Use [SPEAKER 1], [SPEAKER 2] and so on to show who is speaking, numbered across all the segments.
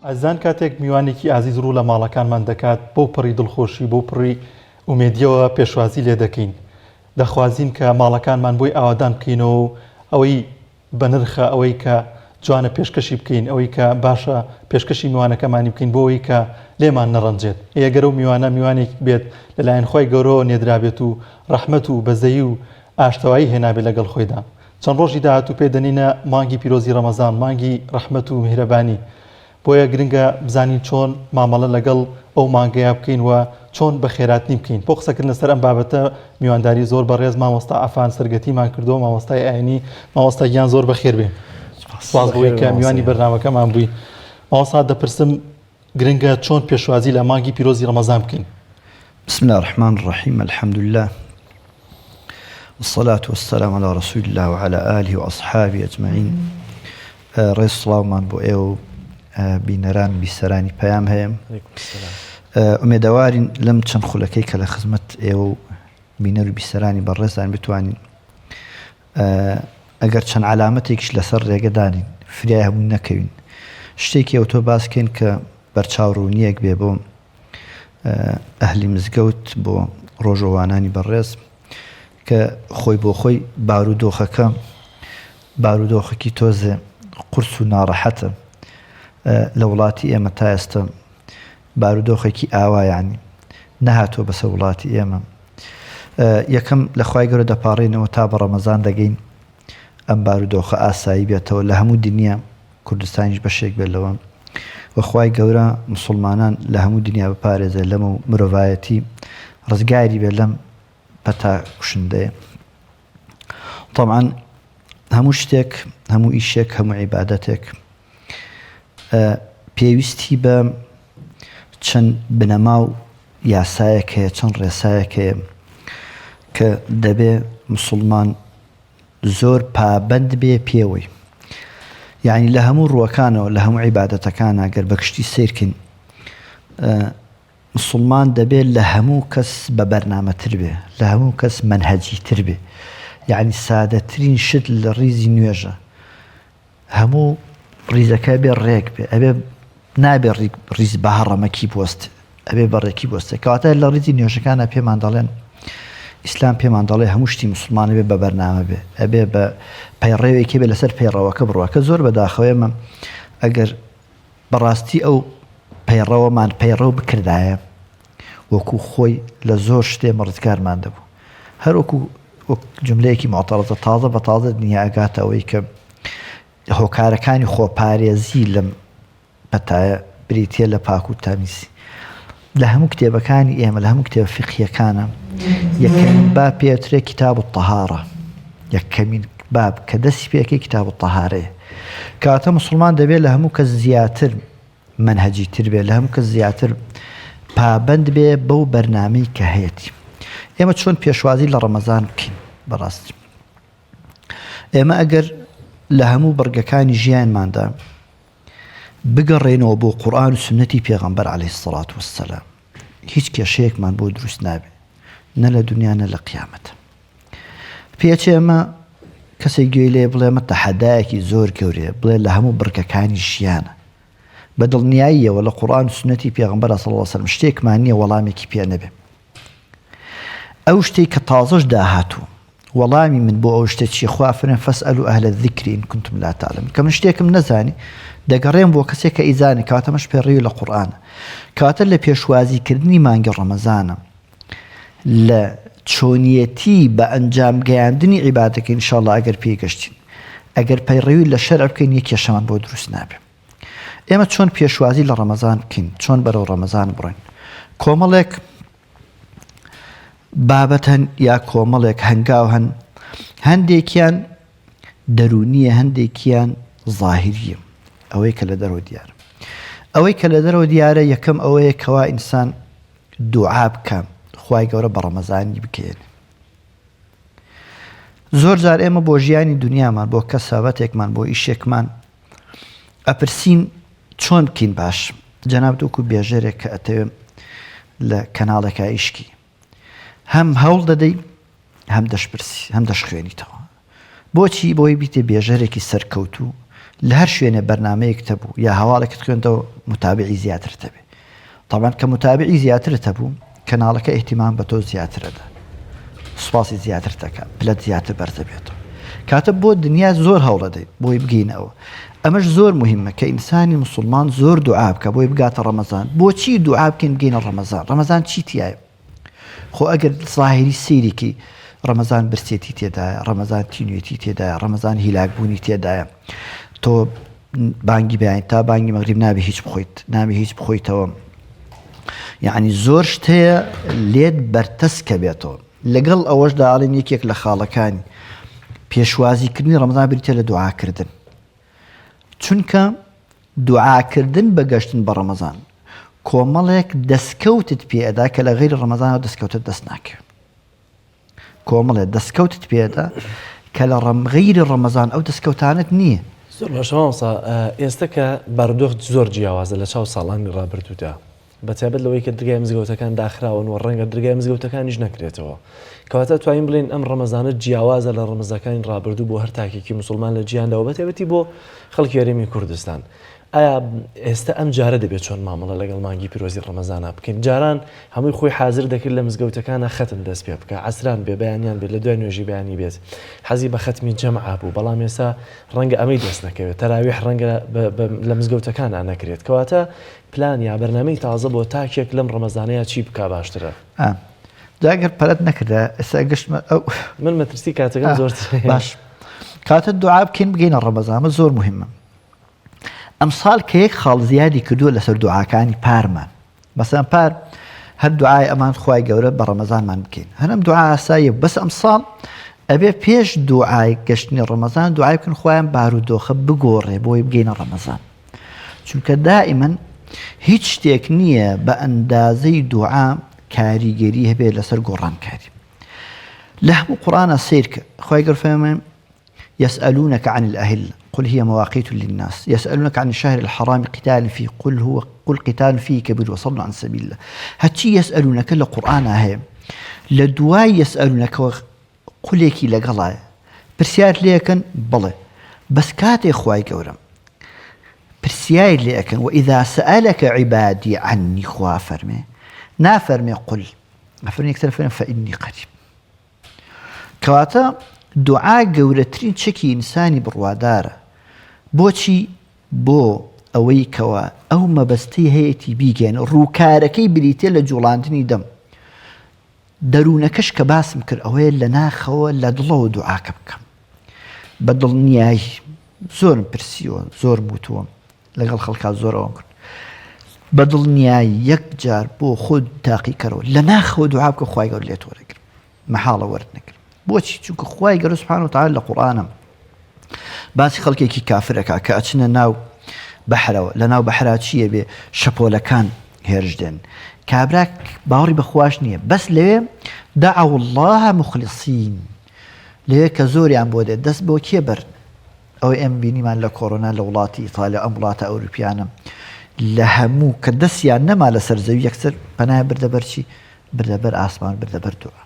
[SPEAKER 1] ئازیزان کاتێک میوانێکی ئازیز ڕوو لە ماڵەکانمان دەکات بەو پەڕی دڵخۆشی بەو پڕی ئومێدیەوە پێشوازی لێ دەکەین دەخوازین کە ماڵەکانمان بۆی ئاوادان بکەینەوە و ئەوەی بەنرخە ئەوەی کە جوانە پێشکەشی بکەین ئەوەی کە باشە پێشکەشی میوانەکەمانی بکەین بۆ ئەوەی کە لێمان نەڕەنجێت ئەی گەر ئەو میوانە میوانێک بێت لەلایەن خوای گەورەوە نێدرابێت و ڕەحمەت و بەزەیی و ئاشتەوایی هێنابێت لەگەڵ خۆیدا چەند ڕۆژی داهاتوو پێ دەنینە مانگی پیرۆزی ڕەمەزان مانگی ڕەحمەت و میهرەبانی بۆیە گرنگە بزانین چۆن مامەڵە لەگەڵ ئەو مانگەیا بکەین و چۆن بەخێراتنی بکەین. بۆ قسەکردن لەسەر ئەم بابەتە میوانداری زۆر بەڕێز مامۆستا عەفان سەرگەتیمان کردووە، مامۆستای ئاینی. مامۆستا گیان زۆر بەخێر بێ. سپاس بۆی کە میوانی بەرنامەکەمان بووی. مامۆستا دەپرسم گرنگە چۆن پێشوازی لە مانگی پیرۆزی ڕەمەزان بکەین؟
[SPEAKER 2] بسم اللە الرحمن الرحیم الحمدللە والصلاة والسلام علی رسول اللە وعلی آله وأصحابه اجمعین ڕێز سڵاومان بۆ ئێوە و بینەران و بیسەرانی پەیام هەیە ئومێدەوارین لەم چەند خولەکەی کە لە خزمەت ئێوە و بینەر و بیسەرانی بەڕێزان بتوانین ئەگەر چەند عەلامەتێکیش لەسەر ڕێگە دانین فریای هەمووی نەکەوین شتێکی ئەوتۆ باسکەین کە بەرچاو ڕوونیەک بێ بۆ ئەهلی مزگەوت بۆ ڕۆژەوانانی بەڕێز کە خۆی بۆ خۆی بارودۆخەکە بارودۆخێکی تۆزێ قورس و ناڕەحەتە لە وڵاتی ئێمە تا ئێستا بارودۆخێکی ئاوا یعنی نەهاتووە بەسەر وڵاتی ئێمە یەکەم لە خوای گەورە دەپاڕێینەوە تا بە ڕەمەزان دەگەین ئەم بارودۆخە ئاسایی بێتەوە لە هەموو دنیا کوردستانیش بەشێک بێت لەوە و خوای گەورە مسلمانان لە هەموو دنیا بپارێزێت لەمە و مرۆڤایەتی ڕزگاری بێت لەم پەتا کوشندەیە طبعا هەموو شتێک هەموو ئیشێک هەموو عیبادەتێک پێویستی بە چەند بنەما و یاسایەک هەیە چەند ڕێسایەک هەیە کە دەبێ مسلمان زۆر پابەند بێ پێوەی یعنی لە هەموو ڕووەکانەوە لە هەموو عیبادەتەکانە گەر بەگشتی سیرکن مسلمان دەبێت لە هەموو کەس بە بەرنامەتر بێ لە هەموو کەس مەنهەجی تر بێ یعنی سادەترین شت لە ڕیزی نوێژە هەموو ڕیزەکە ئەبێ ڕێک بێ ئەبێ نابێ ڕیز بە هەڕەمەکی بوەستێ ئەبێ بە ڕێکی بوەستێ کەواتە لە ڕیزی نوێژەکانە پێمان دەڵێن ئیسلام پێمان دەڵێ هەموو شتی مسلمان بێ بە بەرنامە بێ ئەبێ بە پەیڕەوێکی بێ لەسەر پەیڕەوەکە بڕوا کە زۆر بەداخەوە ئێمە ئەگەر بەڕاستی ئەو پەیڕەوەمان پەیڕەو بکردایە وەکو خۆی لە زۆر شتێ مەڕزگارمان دەبوو هەر وەکو وەک جملەیەکی معتەڕەزە تازە بە تازە دنیا ئەگاتە ئەوەی کە هۆکارەکانی خۆپارێزی لەم پەتایە بریتە لە پاک و تامیزی لە هەموو کتێبەکانی ئێمە لە هەموو کتێب فقهیەکانە یەکەمین باب پێترێ کتاب الطهارە یەکەمین باب کە دەستی پێەکەی کتاب الطهارەیە کاتە مسلمان دەبێت لە هەموو کەس زیاتر مەنهەجی تر بێ لە هەموو کەس زیاتر پابەند بێ بەو بەرنامەی کە هەیەتی ئێمە چۆن پێشوازی لە ڕەمەزان بکەین بەڕاستی ئێمە ئەگەر لە هەموو بڕگەکانی ژیانماندا بگەڕێنەوە بۆ قورآن و سنەتی پێغەمبەر عەلەیهی سەڵات وەسەلام هیچ کێشەیەکمان بۆ دروست نابێ نە لە دنیا نە لە قیامەت پێچێ ئەمە کەسێک گوێی لێ بڵێ ئەمە تەحەدایەکی زۆر گەورەیە بڵێ لە هەموو بڕگەکانی ژیانە بە دڵنیاییەوە لە قورآن و سنەتی پێغەمبەر صلی الله علیه وسلم شتێکمان نییە وەڵامێکی پێ نەبێ ئەو شتێک کە تازەش داهاتوو وەڵامی من بۆ ئەو شتە چیە خوا فەرموێ فاسئلوا اهل الذکر ان کنتم لا تعلمون کە من شتێکم نەزانی دەگەڕێم بۆ کەسێک کە ئیزانێ کەواتە مەش پێڕەوی لە قورئانە کەواتە لە پێشوازی کردنی مانگی ڕەمەزانە لە چۆنیەتی بە ئەنجام گەیاندنی عیبادەکە ان شاء الله ئەگەر پێی گەشتین ئەگەر پەیڕەوی لە شەرع بکەین یەک کێشەمان بۆ دروست نابێ ئێمە چۆن پێشوازی لە ڕەمەزان بکەین چۆن بەرەو ڕەمەزان بڕۆین کۆمەڵێک بابەت هەن یا کۆمەڵێک هەنگاو هەن هەندێکیان دەروونیە هەندێکیان ظاهریە ئەوەی کە لە دەرەوە دیارە ئەوەی کە لە دەرەوە دیارە یەکەم ئەوەیە کەوا ئینسان دوعا بکە خوای گەورە بە ڕەمەزانی بکەێنێ زۆر جار ئێمە بۆ ژیانی دنیامان بۆ کەسابەتێکمان بۆ ئیشێکمان ئەپرسین چۆن بکەین باش جەنابت وەکو بێژەرێک کە ئەتەوێ لە کەناڵێکا ئیشکی هەم هەوڵ دەدەی هەم دەشپرسی هەم دەشخوێنیتەوە بۆچی بۆی بیتێ بێژەرێکی سەرکەوتوو. لە هەر شوێنێ بەرنامەیەکت هەبوو یا هەواڵێکت خوێندەوە متابعی زیاترت هەبێ. تەبعەن کە متابعی زیاترت هەبوو کەناڵەکە ئیهتیمام بە تۆ زیاتر ئەدا سوپاسی زیاترت دەکا پلەت زیاتر بەرز دەبێتەوە. کاتە بۆ دنیا زۆر هەوڵەدەین بۆی بگەینە ئەوە. ئەمەش زۆر مهمە کە ئینسانی مسوڵمان زۆر دوعا بکا بۆی بگاتە ڕەمەزان. بۆچی دوعا بکەین بگەینە ڕەمەزان؟ ڕەمەزان چی تیایە؟ خۆ ئەگەر زاهیری سەیری کەی ڕەمەزان برسێتی تێدایە، ڕەمەزان تینوێتی تێدایە، ڕەمەزان هیلاکبوونی تێدایە. تۆ بانگی بەیانی تا بانگی مەغریب نابێ هیچ بخۆیت، نابێ هیچ بخۆیتەوە. یعنی زۆر شت هەیە لێت بەرتەسکە بێتەوە. لەگەڵ ئەوەشدا ئەڵێن یەکێک لە خاڵەکانی پێشوازیکردنی ڕەمەزان بریتیە لە دوعاکردن. چونکە دوعاکردن بە گەشتن بە ڕەمەزان کۆمەڵێک دەستکەوتت پێ ئەدا کە لە غەیری ڕەمەزانەوە دەستکەوتت دەست ناکەوێت. کۆمەڵێ دەستکەوتت پێ ئەدا کە لە ڕەم غەیری ڕەمەزان ئەو دەستکەوتانەت نییە.
[SPEAKER 3] زۆر باشە مامۆستا ئێستە کە بارودۆخ زۆر جیاوازە لە چاو ساڵانی ڕابردوودا بەتایبەت لەوەی کە درگای مزگەوتەکان داخراون و ڕەنگە درگای مزگەوتەکانیش نەکرێتەوە. کەواتە توانین بڵێین ئەم ڕەمەزانە جیاوازە لە ڕەمەزەکانی ڕابردوو بۆ هەر تاکێکی موسڵمان لە جیهاندا و بەتایبەتی بۆ خەڵکی هەرێمی کوردستان. ئایا ئێستا ئەم جارە دەبێت چۆن مامەڵە لەگەڵ مانگی پیرۆزی ڕەمەزانا بکەین؟ جاران هەمووی خۆی حازر دەکرد لە مزگەوتەکانا خەتم دەست پێ بکا، عەسران بێ، بەیانیان بێت، لە دوای نوێژی بەیانی بێت، حەزی بە خەتمی جەمعە بوو، بەڵام ئێستا ڕەنگە ئەمەی دەست نەکەوێت، تەراویح ڕەنگە لە مزگەوتەکانا نەکرێت. کەواتە پلان یا بەرنامەی تازە بۆ تاکێک لەم ڕەمەزانەیا چی بکا باشترە؟
[SPEAKER 2] ئا جا گەر پەلەت نەکردایە ئێستا گەشتمە ئەو.
[SPEAKER 3] من مەترسی کاتەکەم زۆرتر هەیە.
[SPEAKER 2] باش کاتە دوعا بکەین بگەینە ڕەمەزان ئەمە زۆر مهمە. ئەمساڵ کە یەک خاڵ زیادی کردووە لەسەر دوعاکانی پارمان مەسەن پار هەر دوعای ئەمان خوای گەورە بە ڕەمەزانمان بکەین هەرم دوعا ئاساییە بەس ئەمساڵ ئەبێ پێش دوعای گەشتنی ڕەمەزان دوعای بکەن خۆیان بارودۆخە بگۆڕێ بۆی بگەینە ڕەمەزان چونکە دائیمەن هیچ شتێک نییە بە ئەندازەی دوعا کاریگەری هەبێت لەسەر گۆڕانکاری لە هەموو قورئانا سەیرکە خوای گەورە فەرمووی يسألونك عن الأهلة قل هي مواقيت للناس يسألونك عن الشهر الحرام قتال فيه قل هو قل قتال فيه كبير وصد عن سبيل الله هەرچی يسألونك لە قورئانا هەیە لە دوای يسألونك قولێکی لەگەڵایە پرسیار لێکەن بڵێ بەس کاتێ خوای گەورەم پرسیار لێ ئەکەن وإذا سألك عبادي عني خوا فەرمێ نافەرمێ قل ئەفەرمێ یەکسەر فەرمێ فإني قريب کەواتە دوعا گەورەترین چەکی ئینسانی بڕوادارە بۆچی بۆ ئەوەی کەوا ئەو مەبەستەی هەیەتی بیگەێنە ڕووکارەکەی بریتە لە جوڵاندنی دەم دەروونەکەش کە باسم کرد ئەوەیە لە ناخەوە لە دڵەوە دوعاکە بکەم بە دڵنیایی زۆرم پرسیوە زۆرم وتووە لەگەڵ خەڵکا زۆر ئەوەم کرد بە دڵنیایی یەک جار بۆ خۆت تاقیکەرەوە لە ناخەوە دوعا بکە خوای گەورە لێت وەرەگرێ مەحاڵە وەرت نەگرێ بۆچی چونکە خوای گەورە سبحانه وتعالی لە قورئانە باسی خەڵکێکی کافرەکە کە ئەچنە ناو بەحرەوە لە ناو بەحرا چییە بێ شەپۆلەکان هێرش دێن کابرا باوەڕی بەخواش نییە بەس لەوێ دعوا الله مخلصین لەوێ کە زۆریان بۆ دێت دەست بۆ کێ بەرن ئەوەی ئێمە بینیمان لە کۆرۆنا لە وڵاتی ئیتالیا ئەم وڵاتە ئەوروپیانە لە هەموو کە دەستیان نەما لەسەر زەوی یەکسەر پەنای بردە بەرچی بردە بەر ئاسمان بردە بەر دوعا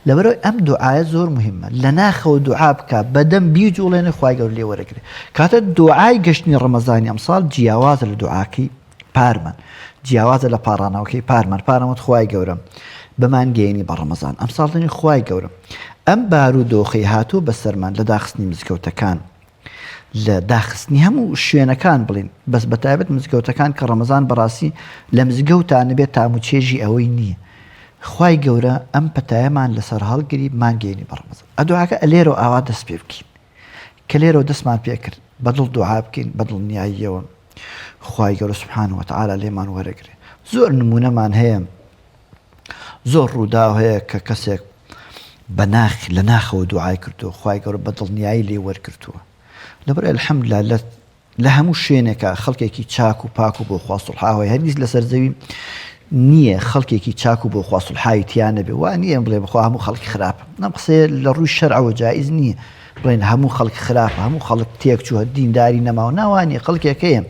[SPEAKER 2] لەبەرەوەی ئەم دوعایە زۆر مهمە لە ناخەوە دوعا بکە بەدەم بیجوڵێنە خوای گەورە لێ وەرەگرێ کاتە دوعای گەشتنی ڕەمەزانی ئەمساڵ جیاوازە لە دوعاکەی پارمان جیاوازە لە پاڕانەوەکەی پارمان پارەمەت خوای گەورە بمان گەیەنی بە ڕەمەزان ئەمساڵ دەنی خوای گەورە ئەم بارودۆخەی هاتوو بەسەرمان لە داخستنی مزگەوتەکان لە داخستنی هەموو شوێنەکان بڵین بەس بە تایبەت مزگەوتەکان کە ڕەمەزان بەڕاستی لە مزگەوتا نەبێت تام و چێژی ئەوەی نییە خوای گەورە ئەم پەتایەمان لەسەر هەڵگری مانگەیەنی بە ڕەمەزان ئەدوعاکە ئەلێرەوە ئاوا دەست پێ بکەین کە لێرەوە دەستمان پێ کرد بە دڵ دوعا بکەین بە دڵنیاییەوە خوای گەورە سبحانه وتعالی لێمان وەرەگرێ زۆر نمونەمان هەیە زۆر ڕووداو هەیە کە کەسێک بە ناخ لە ناخەوە دوعای کردووە خوای گەورە بە دڵنیایی لێ وەرگرتووە لەبەر الحمدلله لە لە هەموو شوێنێکا خەڵکێکی چاک و پاک و بۆ خوا سوڵحاوە هەرگیز لەسەر زەوی نییە خەڵکێکی چاک و بۆ خوا سوڵحاوی تیا نەبێ وا نییە بڵێ بخوا هەموو خەڵک خراپە نەم قسەیە لە ڕووی شەرعەوە جائیز نییە بڵێن هەموو خەڵک خراپە هەموو خەڵک تێک چووە دینداری نەماوە ناوانیە خەڵکێک هەیە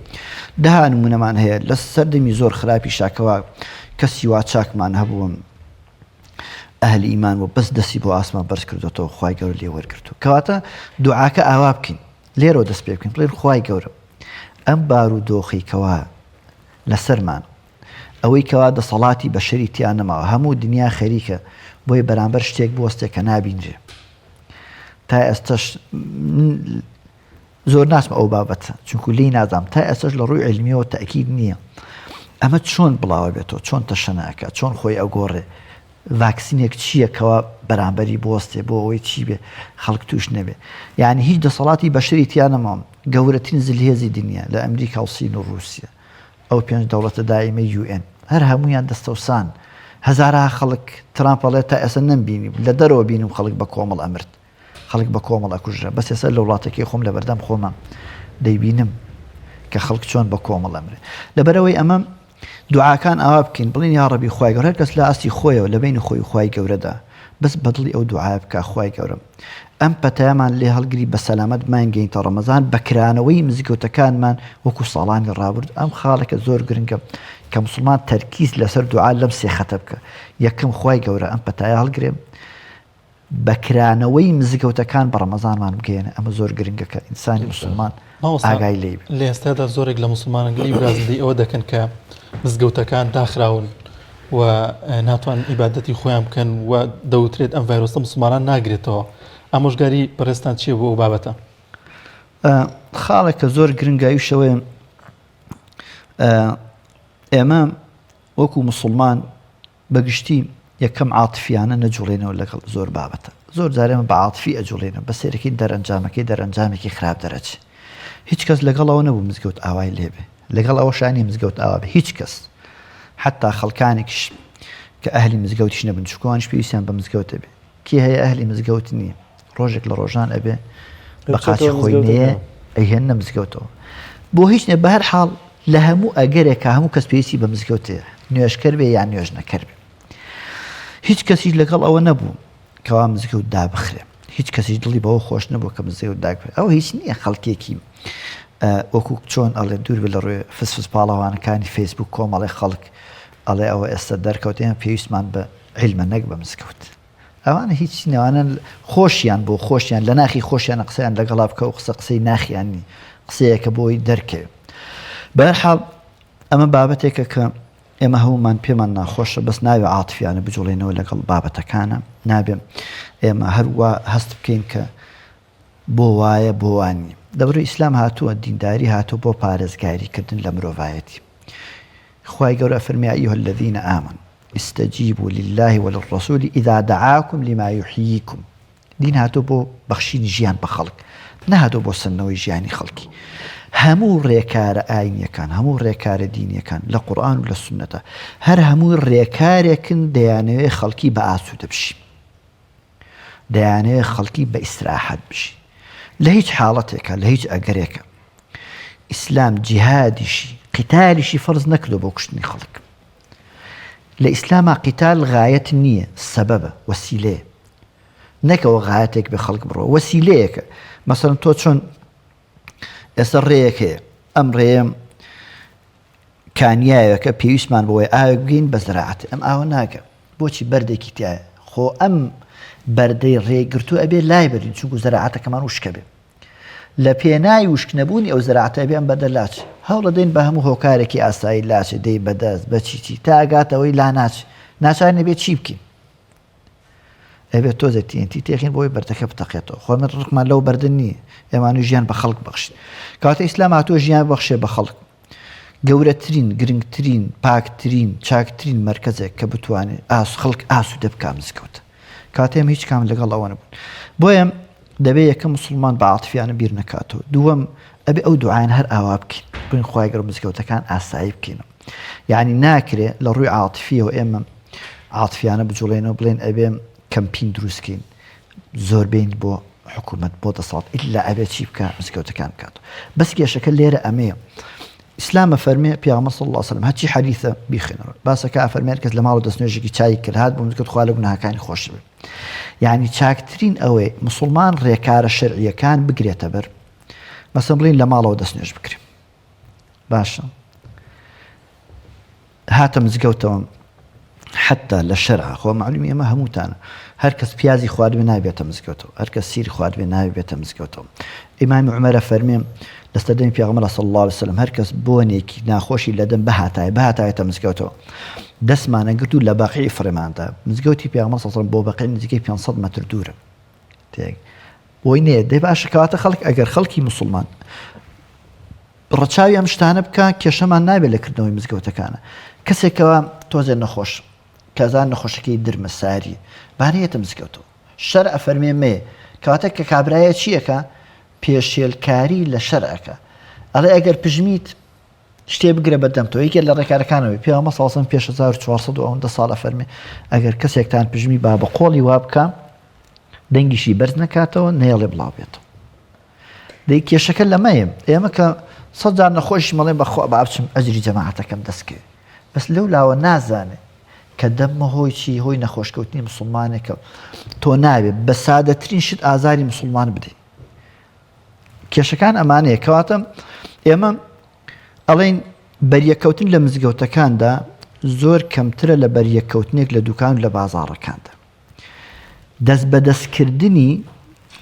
[SPEAKER 2] دەها نمونەمان هەیە لە سەردەمی زۆر خراپی شاکەوە کەسی وا چاکمان هەبوو ئەهلی ئیمان بوو بەس دەستی بۆ ئاسمان بەرز کردوێتەوە خوای گەورە لێ وەرگرتوو کەواتە دوعاکە ئاوا بکەین. لێرەوە دەست پێ بکەین بڵێن خوای گەورە ئەم بارودۆخی کەوا لەسەرمان ئەوەی کەوا دەسەڵاتی بەشەری تیا نەماوە هەموو دنیا خەریکە بۆی بەرامبەر شتێک بوەستێ کە نابینرێ تا ئێستش زۆر ناچمە ئەو بابەتە چونکو لێی نازانم تا ئێستاش لە ڕووی عیلمیەوە تەئکید نییە ئەمە چۆن بڵاوە بێتەوە چۆن تەشەنە ئەکات چۆن خۆی ئەگۆڕێ ڤاکسینێک چییە کەوا بەرامبەری بوەستێ بۆ ئەوەی چی بێ خەڵک توش نەبێ یعنی هیچ دەسەڵاتی بەشەری تیا نەماوە گەورەترین زلهێزی دنیا لە ئەمریکا و سین و ڕووسیا ئەو پێنج دەوڵەتە دائیمەی یو ئێن هەر هەموویان دەستەوسان هەزارەها خەڵک ترامپ ئەڵێ تا ئێستا نەمبینی لە دەرەوە بینیم خەڵک بە کۆمەڵ ئەمرد خەڵک بە کۆمەڵ ئەکوژرا بەس ئێستا لە وڵاتەکەی خۆم لەبەردەم خۆمە دەیبینم کە خەڵک چۆن بە کۆمەڵ ئەمرێ لەبەرەوەی ئەمە دوعاکان ئاوا بکەین بڵین یا ڕەبی خوای گەورە هەر کەس لە ئاستی خۆیەوە لە بینی خۆی خوای گەورەدا بەس بەدڵی ئەو دوعا بکە خوای گەورە ئەم پەتایەمان لێ هەڵگری بە سەلامەت مانگەینتە ڕەمەزان بە کرانەوەی مزگەوتەکانمان وەکو ساڵانی ڕابرد ئەم خاڵێکە زۆر گرنگە کە مسلمان تەرکیز لەسەر دوعا لەم سێ خەتە بکە یەکەم خوای گەورە ئەم پەتایە هەڵگرێ بە کرانەوەی مزگەوتەکان بە ڕەمەزانمان بگەیەنە ئەمە زۆر گرنگە کە ئینسانی موسڵمان ئاگای لێی بێ.
[SPEAKER 1] لە ئێستادا زۆرێک لە موسڵمانان گلەیی و گازندەی ئەوە دەکەن کە مزگەوتەکان داخراون و ناتوانن عیبادەتی خۆیان بکەن و دەوترێت ئەم ڤایرۆسە موسڵمانان ناگرێتەوە. ئامۆژگاری بەڕێزتان چییە بۆ ئەو بابەتە؟
[SPEAKER 2] خاڵێک کە زۆر گرنگە ئەویش ئەوەیە ئێمە وەکو موسڵمان بە گشتی یەکەم عاتفیانە نەجوڵێنەوە لەگەڵ زۆر بابەتە زۆر جار ئێمە بە عاتفی ئەجوڵێنەوە بە سەیرەکەین دەرەنجامەکەی دەرەنجامێکی خراپ دەرەچێ هیچ کەس لەگەڵ ئەوە نەبوو مزگەوت ئاوای لێبێ لەگەڵ ئەوەشا نیە مزگەوت ئاوا بێ هیچ کەس حتا خەڵکانێکیش کە ئەهلی مزگەوتیش نەبن چکوانیش پێویستیان بە مزگەوت ئەبێ کێ هەیە ئەهلی مزگەوت نییە ڕۆژێک لە ڕۆژان ئەبێ بە قاچی خۆی نەیە ئەیهێننە مزگەوتەوە بۆ هیچ نێ بەهەر حاڵ لە هەموو ئەگەرێکا هەموو کەس پێویستی بە مزگەوت هەیە نوێژکەر بێ یان نوێژ نەکەر بێ هیچ کەسیش لەگەڵ ئەوە نەبوو کەوا مزگەوت دابخرێ هیچ کەسیش دڵی بەوە خۆش نەبوو کە مزگەوت داگرێ ئەو هیچ نییە خەڵکێکی وەکو چۆن ئەڵێ دوور بێ لە ڕوێ فسفس پاڵەوانەکانی فەیسبوک کۆمەڵی خەڵک ئەڵێ ئەوە ئێستا دەرکەوت ئێمە پێویستمان بە عیلمە نەک بە مزگەوت ئەوانە هیچ نەوانە خۆشیان بۆ خۆشیان لە ناخی خۆشیانە قسەیان لەگەڵا بکە و قسە قسەی ناخیان نی قسەیەکە بۆی دەرکەوێ بەرحاڵ ئەمە بابەتێکە کە ئێمە هەمومان پێمان ناخۆشە بەس ناوێ عاتفیانە بجوڵێنەوە لەگەڵ بابەتەکانە نابێ ئێمە هەروە هەست بکەین کە بۆ وایە بۆ وانی دەبرو ئیسلام هاتووە دینداری هاتوو بۆ پارێزگاری کردن لە مرۆڤایەتی خوای گەورە فەرمی ایها الذین آمنوا استجیبوا لله وللرسول اذا دعاکم لما یحییکم دین هاتووە بۆ بەخشینی ژیان بە خەڵک نەهاتووە بۆ سەندنەوەی ژیانی خەڵکی هەموو ڕێکارە ئاینیەکان هەموو ڕێکارە دینیەکان لە قورئان و لە سوننەتە هەر هەمووی ڕێکارێکن دەیانەوێ خەڵکی بە ئاسوودە بژی دەیانەوێت خەڵکی بە ئیسراحەت بژی لە هیچ حاڵەتێکە لە هیچ ئەگەرێکە ئیسلام جیهادیشی قیتالیشی فەرز نەکردو بۆ کوشتنی خەڵک لە ئیسلاما قیتال غایەت نییە سەبەبە وەسیلەیە نەکەوە غایەتێک بێ خەڵک بڕۆ وەسیلەیەکە مەسەن تۆ چۆن ئێستا ڕێیەک هەیە ئەم ڕێیە کانیاوێکە پێویستمان بەوەیە ئاوێک بگەین بە زراعەت ئەم ئاوە ناگە بۆچی بەردێکی تایە خۆ ئەم بەردەی ڕێگرتو ئەبێ لای بەرین چونکو زراعەتەکەمان وشکە بێ لە پێنای وشک نەبوونی ئەو زراعەتە ئەبێ ئەم بەردە لاچ هەوڵەدەین بە هەموو هۆکارێکی ئاسایی لاچێ دەی بەدەست بە چی چی تا ئەگاتەوەی لا ناچ ناچار نەبێ چی بکەین ئەبێت تۆزێک TNT تێخین بۆی بەردەکە بتەقێتەوە خۆ من ڕقمان لەو بەردن نییە ئێمانوی ژیان بە خەڵک بەخشین کاتە ئیسلام هاتووە ژیان بەخشێ بە خەڵک گەورەترین گرنگترین پاکترین چاکترین مەرکەزێک کە بتوانێت ئاس خەڵک ئاسوودە بکا مزگەوت کاتێم هیچ کام لەگەڵ ئەوە نەبوون بۆیە دەبێ یەکەم مسلمان بە عاتفیانە بیر نەکاتەوە دووەم ئەبێ ئەو دوعایان هەر ئاوا بکەین بڵێین خوای گەورە مزگەوتەکان ئاسایی بکەینەوە یعنی ناکرێ لە ڕووی عاتفیەوە ئێمە عاتفیانە بجوڵێنەوە بڵێن ئەبێ کەمپین دروستکەین زۆر بین بۆ حکوومەت بۆ دەسەڵات ئللا ئەبێ چی بکە مزگەوتەکان بکات بەس کێشەکە لێرە ئەمەیە ئیسلامە فەرمێ پیامە صلی الله علیه وسلم هەرچی حەدیثە بیخێنەوە باسەکە ئەفەرمێ کەس لە ماڵ دەستنوێژێکی چای کرد هات بۆ مزگەوت خوا لە گوناهەکانی خۆش بێ یعنی چاکترین ئەوەی مسلمان ڕێکارە شەرعیەکان بگرێتە بەر مەسەن بڵین لە ماڵەوە دەستنوێژ بکرێ باشە هاتە مزگەوتەوە. حەتتا لە شەرعا خۆ مەعلومی ئێمە هەمووتانە هەر کەس پیازی خواردبێ نابێتە مزگەوتەوە هەر کەس سیری خواردبێ نابێتە مزگەوتەوە ئیمامی عومەرە فەرمێ لە سەردەمی پێغەمبەر صلی الله علیه وسلم هەر کەس بۆنێکی ناخۆشی لە دەم بهاتایە بهاتایەتە مزگەوتەوە دەستمانە گرت و لە بەقیع فڕێماندا مزگەوتی پێغەمبەر صلی الله علیه وسلم بۆ بەقیع نزیکەی 500 مەتر دوورە تێک بۆی نێ دەی باشە کەواتە خەڵک ئەگەر خەڵکی مسلمان ڕەچاوی ئەم شتانە بکە کێشەمان نابێت لە کردنەوەی مزگەوتەکانە کەسێکەوە تۆزێ نەخۆش کەزان نەخۆشەکەی درمە ساری بانەیەتە مزگەوتەوە شەر ئەفەرمێ مێ کەواتە کە کابرایە چیەکە پێشێلکاری لە شەرعەکە ئەڵێ ئەگەر پژمیت شتێ بگرە بە دەمتەوە یەکێ لە ڕێکارەکانەوەی پێغەمبەر صلی الله پێش 1400 و ئەوەندە ساڵ ئەفەرمێ ئەگەر کەسێکتان پژمی با بە قۆڵی وا بکە دەنگیشی بەرز نەکاتەوە نەیەڵێ بڵاو بێتەوە دەی کێشەکە لەمەیە ئێمە کە سەد جار نەخۆشی مەڵێن بەخوا با بچم ئەجری جەماعەتەکەم دەستکەوێ بەس لەو لاوە نازانێ کە دەممە هۆی چی هۆی نەخۆشکەوتنی مسلمانێکە تۆ ناوێ بە سادەترین شت ئازاری مسلمان بدەیت کێشەکان ئەمانەیە کەواتە ئێمە ئەڵێن بەریەکەوتن لە مزگەوتەکاندا زۆر کەمترە لە بەریەکەوتنێک لە دوکان لە بازاڕەکاندا دەست بەدەستکردنی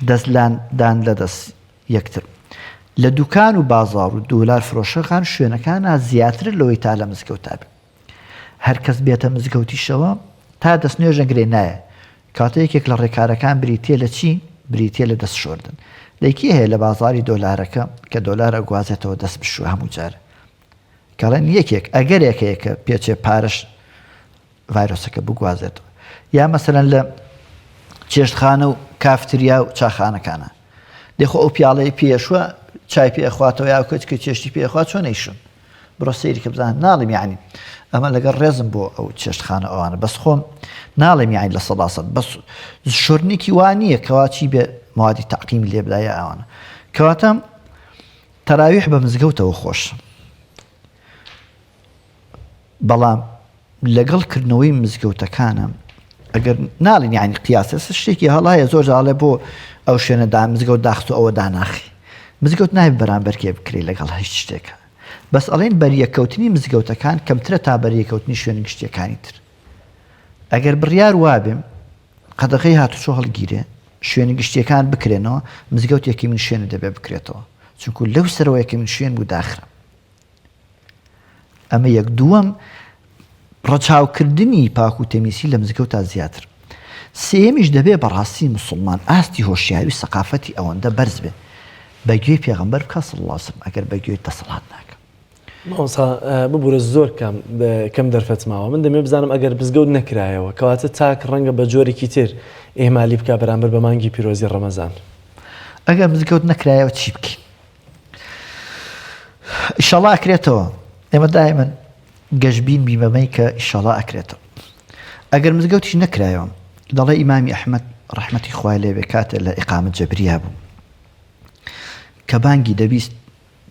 [SPEAKER 2] دەستلان دان لە دەست یەکتر لە دوکان و بازاڕ و دۆلار فرۆشەکان شوێنەکانە زیاتر لەوەی تا لە مزگەوتا بێ هەر کەس بێتە مزگەوتیشەوە تا دەست نوێژ نەگرێ نایە کاتە یەکێک لە ڕێکارەکان بریتە لە چی بریتە لە دەست شۆردن دەیکی هەیە لە بازاری دۆلارەکە کە دۆلار ئەگوازێتەوە دەست بشوە هەموو جار کەڵێن یەکێک ئەگەرێک هەیە کە پێچێ پارەش ڤایرۆسەکە بگوازێتەوە یا مەسەلەن لە چێشتخانە و کافتریا و چاخانەکانە دەخۆ ئەو پیاڵەی پێشوە چای پێ خواتەوە یا کچکە چێشتی پێخوا چۆن ئەیشون بڕۆ سەیری کە بزان ناڵێم یعنی ئەمە لەگەڵ ڕێزم بۆ ئەو چێشتخانە ئەوانە بەس خۆم ناڵێم یعنی لە سەداسەد بەس شۆرنێکی وا نییە کەوا چی بێ موادی تەعقیم لێ بدایە ئەوانە کەواتە تەراویح بە مزگەوتەوە خۆش بەڵام لەگەڵ کردنەوەی مزگەوتەکانە ئەگەر ناڵین یعنی قیاسە شتێکی هەڵایە زۆر جاڵێ بۆ ئەو شوێنە دا مزگەوت داخست و ئەوە داناخی مزگەوت نابێت بەرامبەرکێ بکرێت لەگەڵ هیچ شتێکە بەس ئەڵێن بەریەکەوتنی مزگەوتەکان کەمترە تا بەریەکەوتنی شوێن گشتیەکانی تر ئەگەر بڕیار وابێ قەدەغەی هاتوچۆ هەڵگیرێ شوێنە گشتیەکان بکرێنەوە مزگەوت یەکەمین شوێنە دەبێ بکرێتەوە چونکو لەو سەرەوە یەکەمین شوێن بوو داخرا ئەمە یەک دووەم ڕەچاوکردنی پاک و تەمیسی لە مزگەوتا زیاتر سێیەمیش دەبێ بەڕاستی مسلمان ئاستی هۆشیاری و سەقافەتی ئەوەندە بەرز بێ بە گوێی پێغەمبەر بکە صلی الله علیه وسلم ئەگەر بە گوێی دەسەڵات ناکە.
[SPEAKER 3] مامۆستا ببورە زۆر کەم کەم دەرفەت ماوە من دەمێ بزانم ئەگەر مزگەوت نەکرایەوە کەواتە تاک ڕەنگە بە جۆرێکی تر ئیهمالی بکا بەرامبەر بە مانگی پیرۆزی ڕەمەزان.
[SPEAKER 2] ئەگەر مزگەوت نەکرایەوە چی بکەین؟ ئیشەڵا ئەکرێتەوە ئێمە دایمەن گەشبین بین بەمەی کە ئیشەڵا ئەکرێتەوە ئەگەر مزگەوتیش نەکرایەوە دەڵێ ئیمامی ئەحمەد ڕەحمەتی خوای لێبێ کاتێ لە ئیقامە جەبریا بوو کە بانگی دەبیست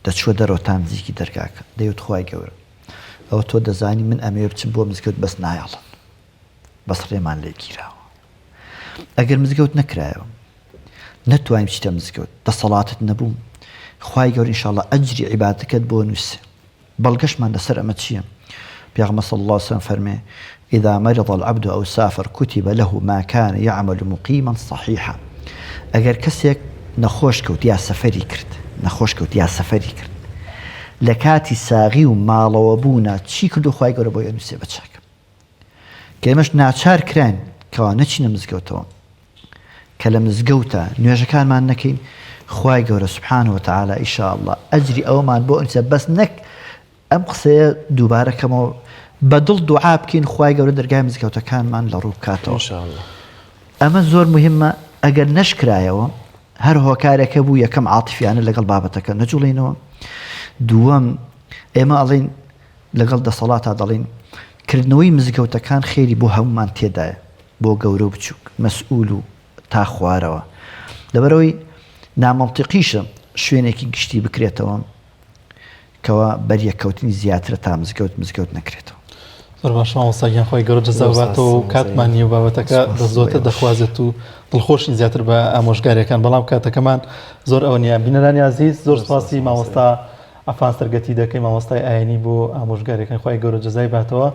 [SPEAKER 2] دەچووە دەرەوە تا نزیکی دەرگاکە دەیوت خوای گەورە ئەوە تۆ دەزانی من ئەمەوێ بچم بۆ مزگەوت بەس نایەڵن بەس ڕێمان لێ گیراوە ئەگەر مزگەوت نەکرایەوە نەتوانین بچیتە مزگەوت دەسەڵاتت نەبوو خوای گەورە ئینشاءاللە ئەجری عیبادەکەت بۆ نووسێ بەڵگەشمان لەسەر ئەمە چییە پێغەمبەر صلی الله علیه وسلم فەرمێ اذا مرض العبد او سافر كتب له ما كان يعمل مقيما صحيحا ئەگەر کەسێک نەخۆش کەوت یا سەفەری کرد نەخۆش کەوت یا سەفەری کرد لە کاتی ساغی و ماڵەوە بوونە چی کردو خوای گەورە بۆی ئەنووسێ بە چاک کە ئێمەش ناچار کراین کەوا نەچینە مزگەوتەوە کە لە مزگەوتە نوێژەکانمان نەکەین خوای گەورە سبحانه وتعالی ان شاء الله ئەجری ئەومان بۆ ئەنووسێ بەس نەک ئەم قسەیە دووبارە کەمەوە بە دڵ دوعا بکەین خوای گەورە دەرگای مزگەوتەکانمان لە ڕوو بکاتەوە
[SPEAKER 3] ان شاء الله
[SPEAKER 2] ئەمە زۆر مهمە ئەگەر نەشکرایەوە هەر هۆکارێکە بوو یەکەم عاتفیانە لەگەڵ بابەتەکە نەجوڵینەوە دووەم ئێمە ئەڵین لەگەڵ دەسەڵاتا دەڵێین کردنەوەی مزگەوتەکان خێری بۆ هەموومان تێدایە بۆ گەورە و بچووک مەسئول و تا خوارەوە لەبەرئەوەی نامەنتیقیشە شوێنێکی گشتی بکرێتەوە کەوا بەریەککەوتنی زیاترە تا مزگەوت مزگەوت نەکرێتەوە.
[SPEAKER 1] زۆر باشە مامۆستا گیان خوای گەورە جەزا باتەوە و کاتمان نییە و بابەتەکە دەست زۆرتر دەخوازێت و دڵخۆشین زیاتر بە ئامۆژگاریەکان بەڵام کاتەکەمان زۆر ئەوە نییە بینەرانی ئازیز زۆر سپاسی مامۆستا عەفان سەرگەتی دەکەین مامۆستای ئاینی بۆ ئامۆژگاریەکانی خوای گەورە جەزای باتەوە.